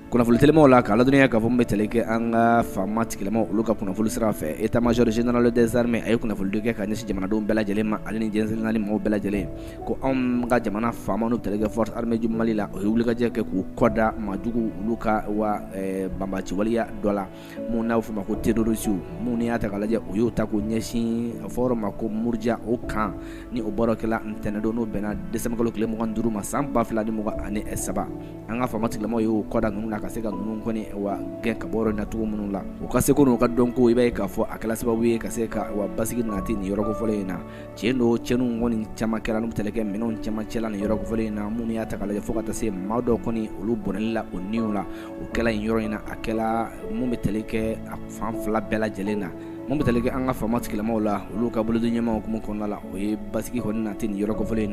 Kunnafoni telimanw la k'a ladɔnniya k'a fɔ min bɛ tali kɛ an ka faama tigilamaw olu ka kunnafoni sira fɛ, état major général des armées a ye kunnafonidi kɛ ka ɲɛsin jamanadenw bɛɛ lajɛlen ma ale ni diɲɛ seleke naani maaw bɛɛ lajɛlen ko anw ka jamana faama n'o bɛ tali kɛ force armée du Mali la, o ye wulikajɔ kɛ k'u kɔ da maajugu olu ka wa banbaanci waleya dɔ la mun n'a bɛ f'o ma ko terroriste mun n'i y'a ta k'a lajɛ u y'o ta k'o ɲɛsin a fɔ yɔrɔ ma ko Muruja o kan ni o baara kɛla ntɛnɛndon n'o bɛnna décembre kalo tile 25 ma san 2023. An ka faama tigilamaw y'u kɔ da ninnu na ka se ka ninnu kɔni wa gɛn ka bɔ yɔrɔ in na cogo minnu la u ka seko n'u ka dɔnko i b'a ye k'a fɔ a kɛla sababu ye ka se ka wa basigi nati nin yɔrɔ kofɔlen in na. Tiɲɛ don cɛnniw kɔni caman kɛra n'u bɛ tali kɛ minɛnw caman cɛla nin yɔrɔ kofɔlen in na minnu y'a ta k'a lajɛ fo ka taa se maa dɔw kɔni olu bɔnɛli la o niw la o kɛla nin yɔrɔ in na a kɛla mun bɛ tali kɛ a fan fila bɛɛ lajɛlen na. Mun bɛ tali kɛ an ka faama tigilamaw la olu ka bolodiɲɔgɔnma hukumu kɔnɔna la o ye basigi kɔni nati nin yɔrɔ kofɔlen in na.